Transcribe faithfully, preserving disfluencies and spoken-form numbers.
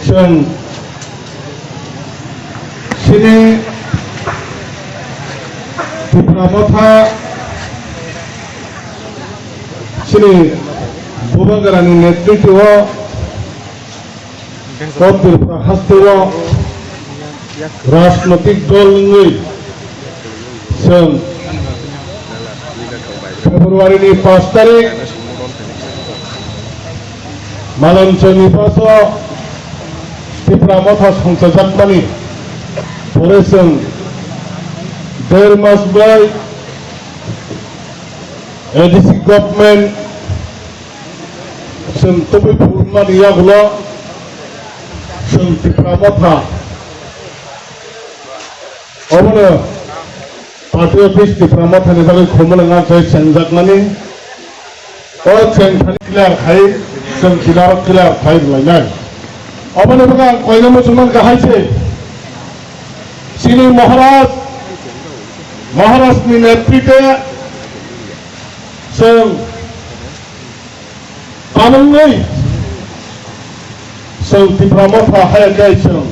Chwng chini Tipra Motha chini Bubagrani netritwo o Tripura hasteo rajnotik dol wngwi chwng February ni pash tarik Malanchani paso Tipra Motha songchajakmani pore chwng der mas bai A D C government chwng tubui phurmani yagulo chwng Tipra Motha obono party office Tipra Mothani bagwi khumulwng a jai chengjakmani. O chengthani clear khai, chwng clear, clear khai rwlainai. Oboni bagwi ang koina muchungmani kahai se. Chini Maharaj, Maharaj ni netritwe chwng tamungwi chwng Tipra Motha hai khe chwng